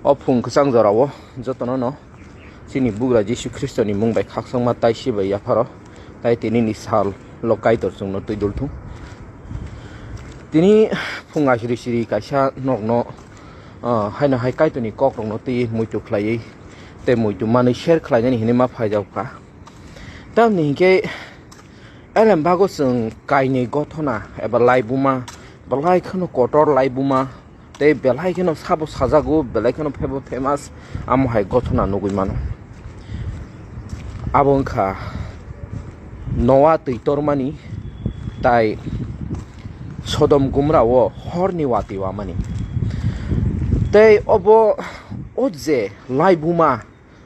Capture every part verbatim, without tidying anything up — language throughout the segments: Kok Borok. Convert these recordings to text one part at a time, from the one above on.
O phung kwchang jorao jotono no chini bugra Jisu Khristoni mung bai khakchangma tai si bai yapharo, tai tini ni sal lo Kaitor chwngno twi dul thung. Tini phung asri sri kaisa nokno, ah, haino hai Kaitorni kokrokno twi muitu khlaiwi tei muitu manwi share khlainani hinwi ma phaijak kha. Tamni hinkhe elem bago chwng kainwi gothona eba laibuma, belai kheno kotor laibuma, tei belai kheno sabo sajago, belai kheno phebo famous, amo hai gothona nugwi mano. Abo wngkha Noa twi tormani tai Sodom Gumra o horni watwi wamani. Tei obo o je laibuma,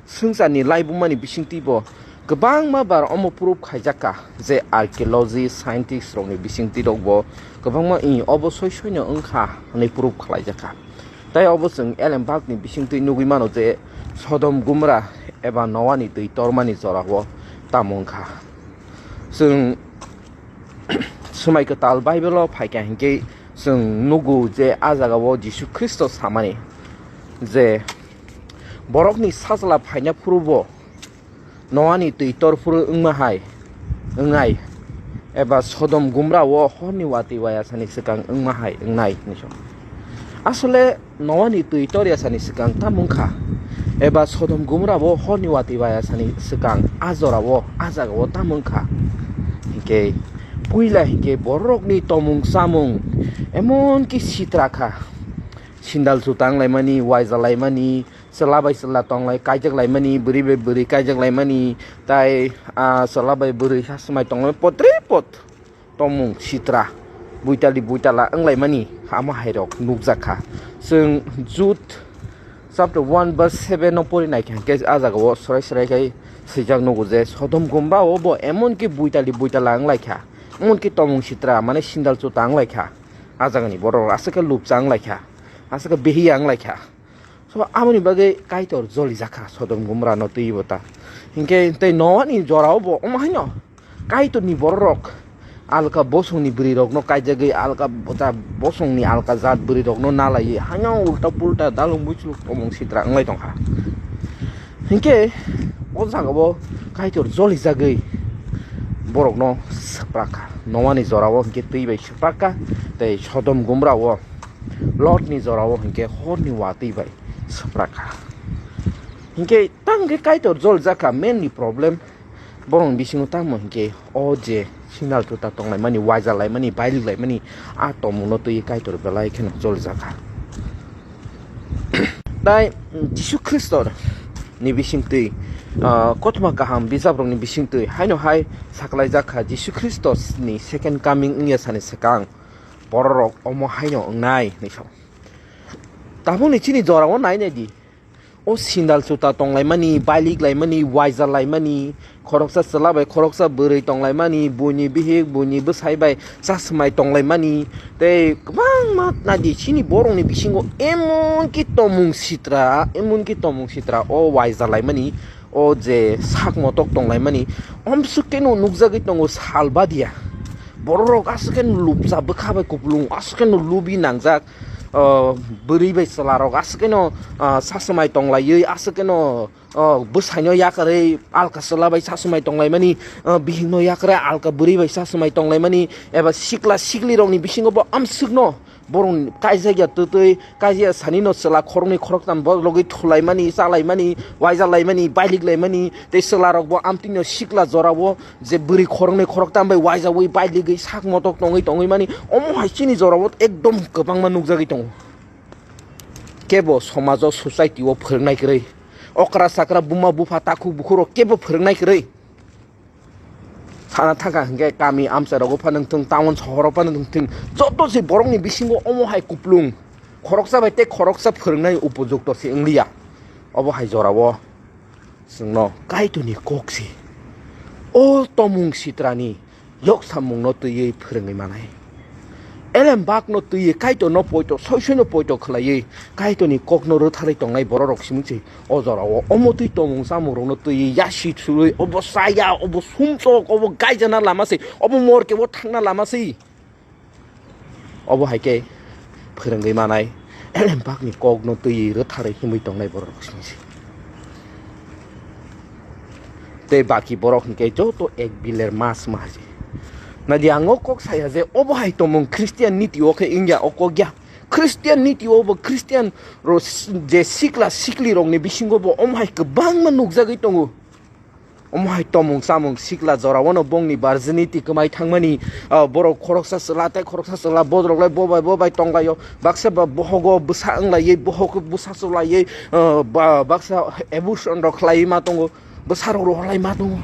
swngcharni laibumani bisingtwi bo kwbangma bar omo proof khaijak kha je archaeology scientist rokni bisingtwi rok bo kwbangma i obo soi soino wngkha hwnwi proof khlaijak kha. Tai obo chwng elem bakni bisingtwi nugwi mano je Sodom Gumra eba Noani twi tormani jorao tamo wngkha. Chwng Swmai Kwtal Bible-o phaikha hinkhe chwng nugo je a jagao Jisu Khristo samani je borokni sajla phaina phurubo Noani twi tor phuru wngma hai wngnai, eba Sodom Gumra o horni watwi wayasani swkang wngma hai wngnai hinwi sa. Asole Noani twi tor yasani swkang tamo wngkha, eba Sodom Gumra o horni watwi wayasani swkang a jorao, a jagao tamo wngkha. Hinkhe puila hinkhe bororokni tomung chamung emonki sitra kha, sindal juta wnglaimani, waija laimani, chwla bai chwla tonglai kaijak laimani, bwrwi bai bwrwi kaijak laimani, tai, ah, chwla bai bwrwi sa swmai tonglai potri pot tomung sitra buitali buitala wnglaimani amo hairok nukjak kha. Chwng Jude chapter one verse seven no pori naikha hinkhe a jagao srai srai khai swijak nugo je Sodom Gomorrah o bo emonki buitali buitala wnglaikha, emonki tomung sitra mane sindal chuta wnglaikha, a jagani borok aswk khe lupcha wnglaikha, aswk khe behiya wnglaikha. So, aboni bagwi Kaitor jolijakha Sodom Gomorrah no twiwi bo ta. Hinkhe tei Noani jorao bo omo haino Kaitorni bororok alka bosongni bwrwirokno kaijagwi alka bota bosongni alka jat bwrwirokno nalaiwi haino ulta pulta dalong buichwlwk tomung sitra wnglai tongkha. Hinkhe o jagao Kaitor jolijagwi borokno swprakha. Noani jorao hinkhe twi bai swprakha tei Sodom Gomorrah o Lotni jorao hinkhe horni watwi bai swprakha. Hinkhe tang khe Kaitor jolijakha, mainly problem borokni bisingo tamo hinkhe o je sindal chuta tonglaimani, waija laimani, bailik laimani, a tomungno twiwi Kaitor belai kheno jolijakha. Tai Jisu Khristo ni bisingtwi, ah, kothoma kaham bijabrokni bisingtwi haino hai saklaijakha, Jisu Khristo ni second coming wngya sani swkang bororok omo haino wngnai hinwi sao. Tabukni chini jorao nai nai di. O sindal chuta tonglaimani, bailik laimani, waija laimani, khoroksa chwla bai khoroksa bwrwi tonglaimani, buini bihik, buini bwsai bai chasmai tonglaimani, tei kwbangma nadi chini borokni bisingo emonki tomung sitra, emonki tomung sitra o waija laimani, o je sak motok tonglaimani, omswk khe no nukjagwi tongo salbadia. Bororok aswk khe lupcha bwkha bai kupulung, aswk khe no lubi nangjak, ah, bwrwi bai chwlarok aswk khe no, ah, saswmai tonglaiwi, aswk khe no, ah, bwsaino yakarwi alka chwla bai saswmai tonglaimani, ah, bihikno yakarwi alka bwrwi bai saswmai tonglaimani, eba sikla siklirokni bisingo bo amswkno borok kaijak ya twtwi, kaijak ya sani no chwla khoroknwi khoroktam bo logwi thulaimani, chalaimani, waija laimani, bailik laimani, tei chwlarok bo amtwino sikla jorao je bwrwi khoroknwi khoroktam bai waijawi bailigwi sak motok tongwi tongwi mani, omo hai chini jorao ekdom kwbangma nukjagwi tongo. Kebo somajo, society o phwrwngnai kwrwi, okra chakra, buma bupha, takhuk bukhuk rok kebo phwrwngnai kwrwi. Sana thangkha hinkhe kami amchai rogo phano wngthung, town sohoro phano wngthung, joto se borokni bisingo omo hai kuplung khoroksa bai tei khoroksa phwrwngnai upojukto se wngliya. Obo hai jorao chwngno Kaitorni kok se o tomung sitrani yoksamungno twiwi phwrwngwi manai. Elem bakno twiwi Kaitorno poito, soi soino poito khlaiwi Kaitorni kokno rwtharwi tongnai bororok simi se o jorao omo twi tomung chamungrokno twiwi yasi thulwi obo chaya, obo sumsok, obo gaijana lama se, obo morke o thangna lama se. Obo hai khe phwrwngwi manai. elembakni kokno twi rwtharwi himwi tongnai borok rok simi se. Tei baki borok hinkhe joto ek biler mas ma hai se. Nadi ang o kok saya je obo hai tongmung Christian niti o khe wngya, o kok ya. Christian niti o bo Christian ro s-, je sikla sikli rokni bisingo bo omo hai kwbangma nukjagwi tongo. Omo hai tomung chamung sikla jorao no bongni virginity kwmai thangmani, ah, borok khoroksa chwla tei khoroksa chwla bodrok lai bobai bobai tonglaio. Baksa ba bohogo bwsa wnglaiwi, bohok bwsa chwlaiwi, ah, ba-, baksa abortion rok khlaiwi ma tongo, bwsa rok rohorlai ma tongo.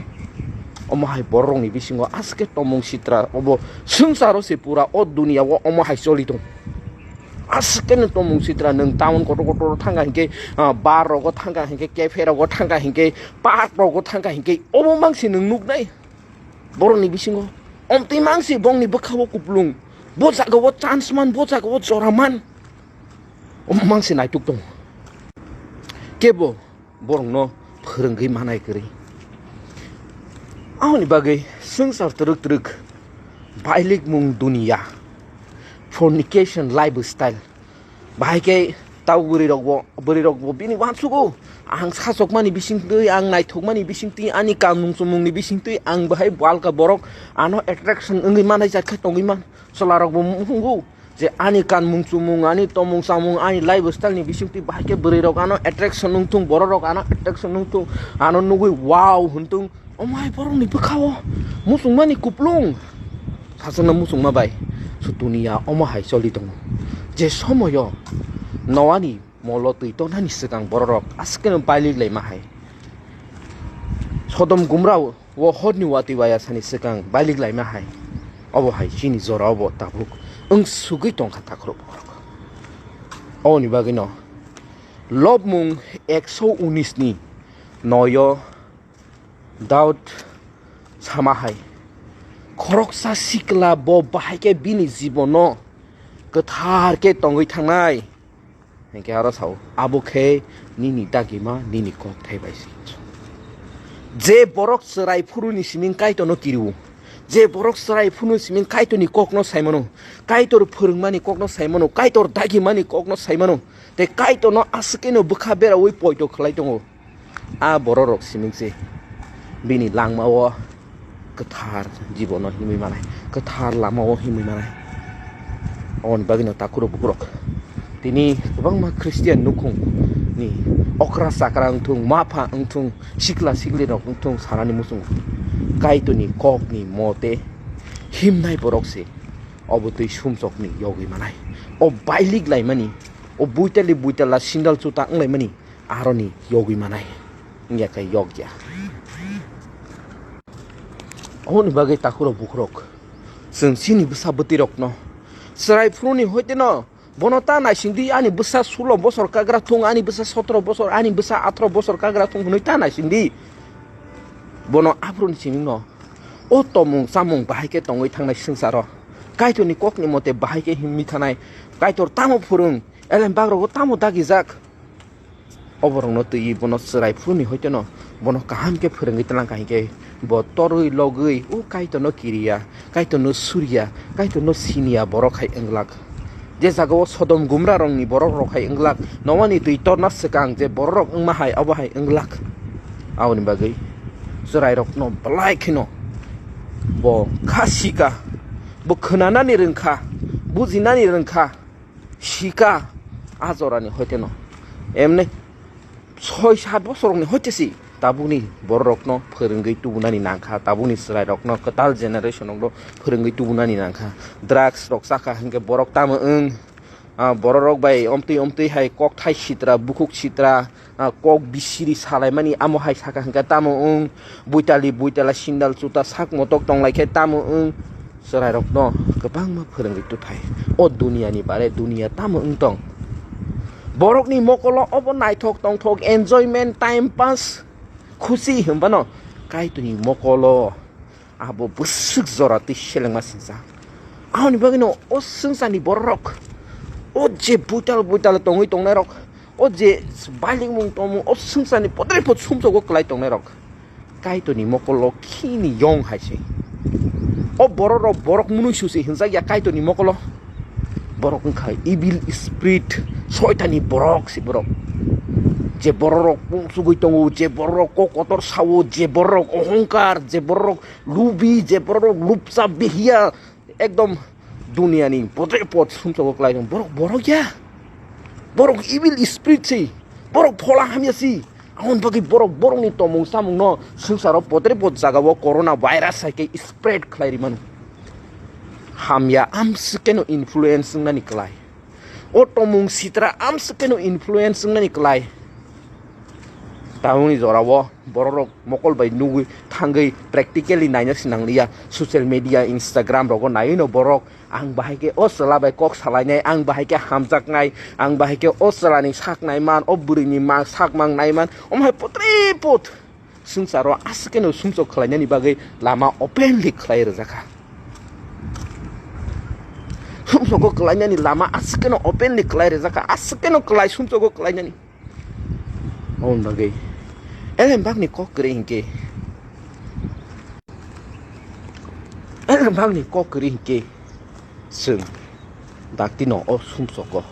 Omo hai borok rokni bisingo aske tomung sitra obo swngcharo se pura o dunia o omo hai choli tongo. Aske no tomung sitra nwng town kotor kotor thangkha hinkhe, ah, bar rogo thangkha hinkhe, cafe rogo thangkha hinkhe, park rogo thangkha hinkhe, obo mangsi nwng nuknai borokni bisingo. Omtwi mangsi bongni bwkhao kuplung. Bo jagao chance man, bo jagao jora man. Omo mangsi naituk tongo. Kebo borokno phwrwngwi manai kwrwi. Aboni bagwi swngchar twrwk twrwk bailikmung duniya, fornication lifestyle, bahai khe tau bwrwi rokbo, bwrwi rokbo bini uansugo, ang sachokmani bisingtwi, ang naithokmani bisingtwi, ani kanmung chumungni bisingtwi ang bahai balka borok ano attraction wngwi manai jat khe tongwi man. Chwla rokbo wngwi je ani kanmung chumung, ani tomung chamung, ani lifestyle ni bisingtwi bahai khe bwrwi rok ano attraction wngthung, borok rok ano attraction wngthung, ano nugwi wow hwnthung. Omo hai borokni bwkhao muchungmani kuplung. Sachwkno muchungma bai su dunia omo hai choli tongo. Je somoyo Noani molo twi tonani swkang bororok askeno bailik laima hai. Sodom Gumra o horni watwi waya sani swkang bailik laima hai. Obo hai chini jora obo tabuk wng sugwi tongkha takhurok borok. Oboni bagwino Lobmung ekso unis ni noyo Daud sama hai, khoroksa sikla bo bahai khe bini jibono kwthar khe tongwi thangnai. Hinkhe aro sao, abo khe nini dagima, nini kok thai bai se. Je borok chwrai phuruni siming Kaitorno kiriwo, je borok chwrai phuruni siming Kaitorni kokno saimano, Kaitor phwrwngmani kokno saimano, Kaitor dagimani kokno saimano, tei Kaitorno aswkeno bwkha beraui poito khlai tongo. A bororok siming se bini langmao kwthar jibono himwi manai, kwthar lamao himwi manai. Aboni bagwino takhurok bukhurok tini kwbangma Christian nukhung ni okra chakra wngthung, mapha wngthung, sikla sikli rok wngthung sanani muchungo. Kaitorni kokni mote himnai borok se obo twi sumsokni yogwi manai. O bailik laimani, o buitali buitala sindal chuta wnglaimani aroni yogwi manai, wngya khe yokya. Aboni bagwi takhurok bukhurok chwng chini bwsa bwtwirokno chwrai phuruni hoiteno bono ta naisingdi, ani bwsa sulo bosor kagra thung, ani bwsa sotro bosor, ani bwsa athro bosor kagra thung hwnwi ta naisingdi. Bono aphuruni simingno o tomung chamung bahai khe tongwi thangnai swngcharo, Kaitorni kokni mote bahai khe himwi thanai, Kaitor tamo phwrwng, elem bagrogo tamo dagijak. Oborokno twiwi bono chwrai phuruni hoiteno bono kaham khe phwrwngwi twlang kha hinkhe bo torwi logwi o Kaitorno kiriya, Kaitorno suriya, Kaitorno siniya borok hai wnglak. Je jagao Sodom Gumra rokni borok rok hai wnglak, Noani twi torna swkang je borok rok wngma hai obo hai wnglak. Aboni bagwi chwrai rokno belai kheno bo kha sika, bo khwnanani rwngkha, bujinani rwngkha. Sika a jorani hoiteno emne soi sat bosorokni hoite si tabukni bororokno phwrwngwi tubunani nangkha, tabukni chwrairokno kwtal generation rokno phwrwngwi tubunani nangkha. Drugs rok chakha hinkhe borok tamo wng, ah, bororok bai omtwi omtwi hai kokthai sitra, bukhuk sitra, ah, kok bisiri salaimani amo hai saka hwnkhe tamo wng, buitali buitala sindal chuta sak motok tonglaikhe tamo wng, chwrairokno kwbangma phwrwngwi twthai. O duniani bare dunia tamo wng tong? Borokni mokolo obo naithok tongthok enjoyment, time pass, khusi hwnbano Kaitorni mokolo abo bwswk jora twi selengma singcha. Aboni bagwino o swngcharni bororok, o je buital buital tongwi tongnairok, o je bailikmung tongmung, o swngcharni podre pod sumsogo kwlai tongnairok, Kaitorni mokolo khini yong hai se. O bororok borok mwnwi susi hinjak ya Kaitorni mokolo. Borok wngkha evil spirit, soitani borok se borok. Je borok rok pungsugwi tongo, je borok rok kok kotor sao, je borok rok ohongkar, je borok rok lubi, je borok rok lupsa behiya, ekdom duniani potre pot sumsogo kwlai tong. Borok borok ya. Borok evil spirit se. Borok phola hamya se. Aboni bagwi borok borokni tomung samungno swngcharo potre pot jagao corona virus hai khe spread khlai ri mano. Hamya amswkeno influence wngnani kwlai. O tomung sitra amswkeno influence wngnani kwlai. Tabukni jorao borok rok mokol bai nugwi thangwi practically naina sinangliya. Social media, Instagram rogo naiwi no borok, ang bahai khe o chwla bai kok salainai, ang bahai khe hamjaknai, ang bahai khe o chwlani sak naiman, o bwrwini ma-, sak mang naiman, omo hai potre pot swngcharo aswkeno sumsok khlainani bagwi lama openly khlai rwjakha. Sumsogo khlainani lama aswkeno openly khlai rwjakha, aswkeno khlai sumsogo khlainani. Aboni bagwi elem bagni kok kwrwi hinkhe, elem bagni kok kwrwi hinkhe chwng daktino o sumsogo,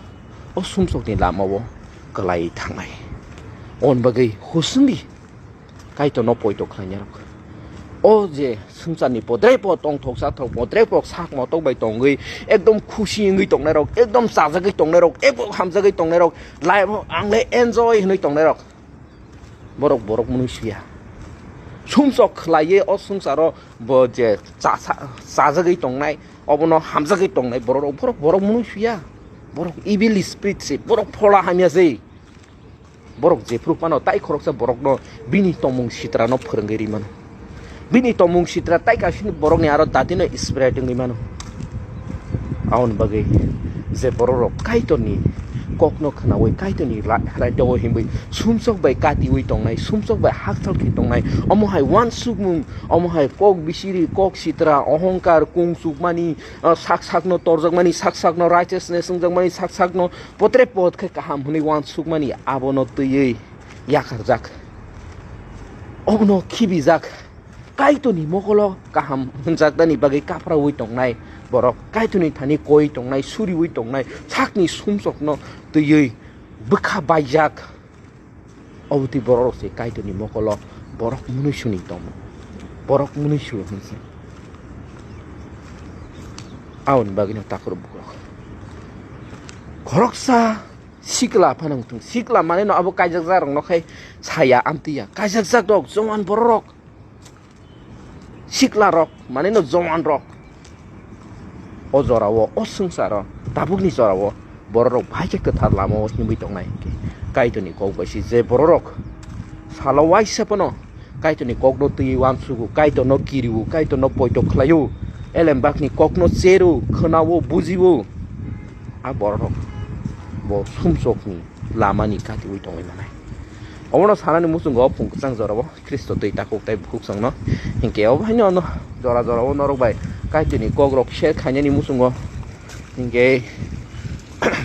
o sumsokni lamao kwlai thangnai. Aboni bagwi husungdi Kaitorno poito khlainai rok. O je swngcharni podrei po tongthok sathok, podrei po sak motok bai tongwi ekdom khusi wngwi tongnai rok, ekdom chajagwi tongnai rok, ekdom hamjagwi tongnai rok, life o ang le enjoy hwnwi tongnai rok. Borok borok mwnwi suya. Sumsok khlaiwi o swngcharo bo je cha-, cha-, chajagwi tongnai, obono hamjagwi tongnai borok rok, borok borok mwnwi suya. Borok evil spirit se, borok phola hamya se. Borok jephru phano tai khoroksa borokno bini tomung sitrano phwrwngwi ri mano. Bini tomung sitra tai kasini borokni aro datino spread wngwi mano. Aboni bagwi je borok rok Kaitorni kokno khwnawi Kaitorni la-, raidao himwi sumsok bai katiwi tongnai, sumsok bai hakchal khe tongnai, omo hai uansukmung, omo hai kok bisiri, kok sitra, ohongkar, kungsukmani, ah, sak sakno torjakmani, sak sakno righteousness wngjakmani, sak sakno potre pot khe kaham hwnwi uansukmani abono twiwi yakarjak. Obono khibijak. Kaitorni mokolo kaham hwnjaknani bagwi kaphraui tongnai borok, Kaitorni thani koi tongnai, suriui tongnai, sakni sumsokno twiwi bwkha baijak. Obo twi borok rok se Kaitorni mokolo borok mwnwi suni tongo. Borok mwnwi su hwnse. Aboni bagwino takhoro bukrok. Khoroksa sikla phano wngthung. Sikla maneno abo kaijakjak rokno khai saya amtwi ya. Kaijakjak rok, jowan borok rok. Sikla rok, maneno jowan rok. O jorao, o swngcharo, tabukni jorao, borok rok bahai khe kwthar lamao himwi tongnai hinkhe. Kaitorni kok bai se je borok rok salo waisa phano Kaitorni kokno twiwi uansugo, Kaitorno kirio, Kaitorno poito khlaio, elembakni kokno chero, khwnao, bujio. A borok rok bo sumsokni lamani katiui tongwi manai. Obono sanani muchungo phung kwchang jorao Khristo twi takhuk tei bukhuk chwngno. Hinkhe obo haino ano jora jorao norok bai Kaitorni kokrok share khainani muchungo. Hinkhe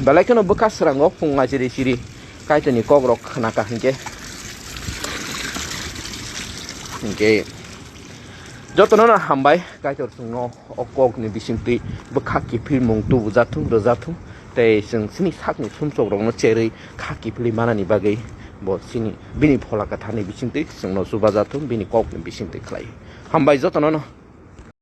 belai kheno bwkha srango phung naisiri siri Kaitorni kokrok khnakha hinkhe. Hinkhe jotono no hambai Kaitor chwngno o kokni bisingtwi bwkha kiphilmung tubujathung rwjathung tei chwng chini sakni sumsokrokno cherwi kha kiphilwi manani bagwi bo chini bini phola kwtharni bisingtwi chwngno chubajathung bini kokni bisingtwi khlai. Hambai jotono no.